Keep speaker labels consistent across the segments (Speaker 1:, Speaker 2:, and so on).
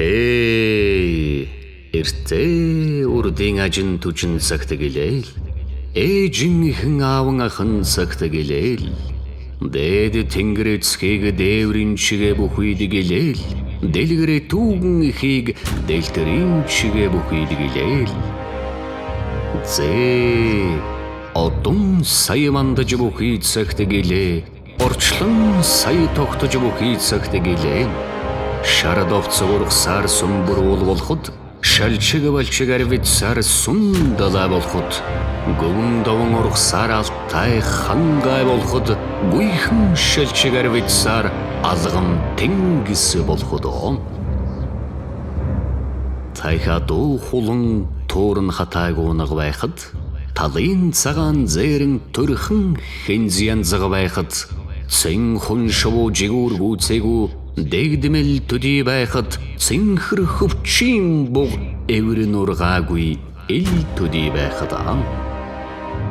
Speaker 1: Хей, эртээ урдын ажин түжин цагт гэлээл, ээжин ихэн аавын ахан цагт гэлээл, дээд тэнгэр эцгийг дээврийн чигээ бүхийд гэлээл, дэлгэрээ түүгэн ихийг дэлтэрийн чигээ бүхийд гэлээл. Зээ, одон сая мандаж бүхий цагт гэлээ, орчлон сая тогтож бүхий цагт гэлээ. Шар довц ургасаар сүмбэр уул болоход, шалчиг балчиг арвицаар сүм далай болоход, гүвэн довон ургасаар алтай хангай болоход, гүйхэн шалчиг арвицаар алган тэнгис болоход. Тайха дуу хулан туурн хатайг унаг байхад, талын цагаан зээрэн төрхөн хэнзян заг байхад, цэн хүн шувуу жигүүр гүйцээгүү дэгдмэл төдий байхад, цэнхэр хөвчийн буг эврэн ургаагүй ил төдий байхад,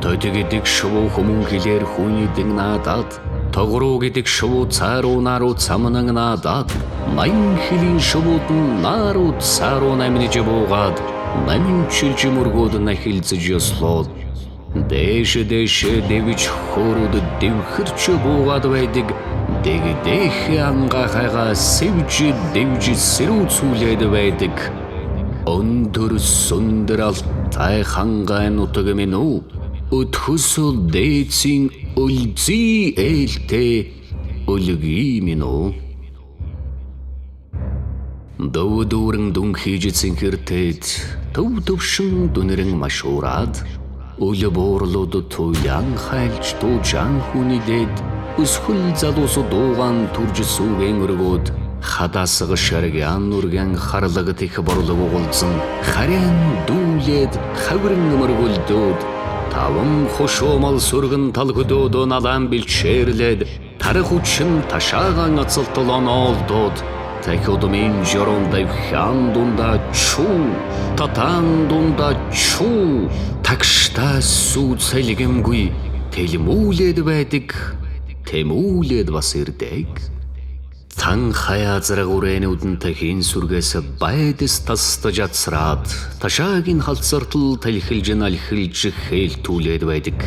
Speaker 1: төд гэдэг шувуу хүмүүн хилээр хүний дэн наадад, тогруу гэдэг шувуу цааруу наруу цамнан наадад, 80 хилийн шувууд нь нааруу цааруу намниж буугаад, наминчилж мөргөөд нахилцэж ёслоод, дээш дээшээ дэвж хөөрөд дэвхэрч буугаад байдаг, дэгдэх ангахайгаа сэвж дэвж сэрүүцүүлээд байдаг. Өндөр сүндэр алтай хангай нутаг минь үү, өтхөсөл дээдсийн өлзий ээлтэй өлгий минь үү. Дөв дүүрэн дүн хийж цэнхэртэд, төв төвшин дүнэрэн маш уураад, үл буурлууд туйлан хайлж туужан хүнидээд, өсгөл залуус дуугаан төрж сүүгэн өргөөд, хадасга шаргян нүргэн харлаг тех борлог угулзан, харин дүүлээд хаврын мөргөлдөөд, таван хошоомал сүргэн тал хөдөөдөө налаан бэлчээрлээд, тарах хүчин ташаагаан ацалтал оноолдоод, тахиудмын жорон давхиан дундаа чүү, татаан дундаа чүү, тагштай сүү цэлгэмгүй тэлмүүлээд байдаг, тэмүүлээд бас ирдэг. Тан хаяа зэрэг үрээнүүдэн тахин сүргээс байдас тастаж ацраад, ташаагийн халцартал талхилж налхилж хээлтүүлээд байдаг.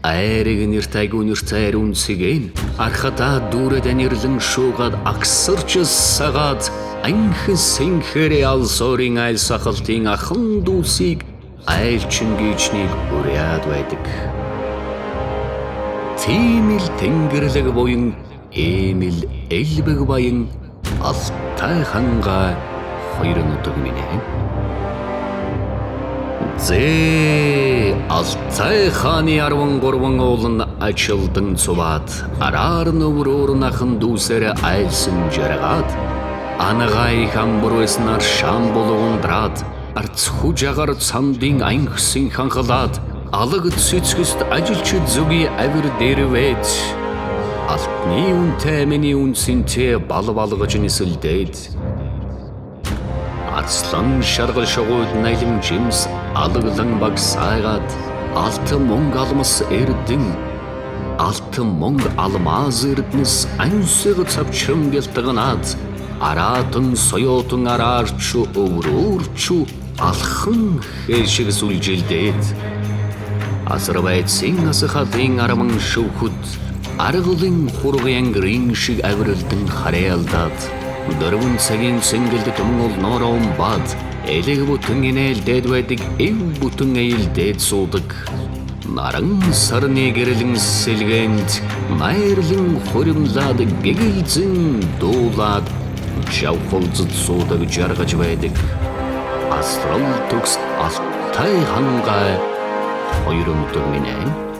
Speaker 1: Айрыг нэртэй гүнэртэй ариун цэгэн архатаа дүүрэд анирлан шуугаад агсарч сагаад анх сэнхэрэ алсорын айл сахалтын ахан дүүсийг айлчин гийчнийг уряад байдаг. Тийм л тэнгэрэлэг буян, ийм л элбэг баян алтай хангай хоёр нутаг минь ээ. Зээ, Алтай хааны 13 уул нь ажилдан цуваад, араар нөврөөр нахан дүүсээр айлсан жаргаад, анагай хамбурвэснаар шам булгундраад, арц хүжагаар цамдын анхсын ханхлаад, алаг цэцгэст ажилч зүгийн авир дэрвэд, алтны үнтэй миний үнсэнтэй бал балгаж нисэлдээд, арслан шаргал шогууд налим жимс алаглан багсайгаад, алтан мөнгө алмас эрдэн, алтан мөнгө алмаз эрдэнэс ансаг цавчран гэлтганаад, араатан соёотон араарч өврөөрч алхан хээшиг сүлжилдээд, Азербайджан асахатын арман шөвхөд аргалын хургын грин шиг авиралдан харьяалдаад, 4 цагийн цэнгэлд түмэн олноороо бад, элэг бүтэн инээлдээд байдаг, эв бүтэн эйлдээд суудаг. Наран сарны гэрлэн сэлгээнд найрлан хуримлаад гэгэлзэн дуулаад жавхалзад суудаг жаргаж байдаг. Асрал төгс алтай хангай хоёр нутаг минь ээ.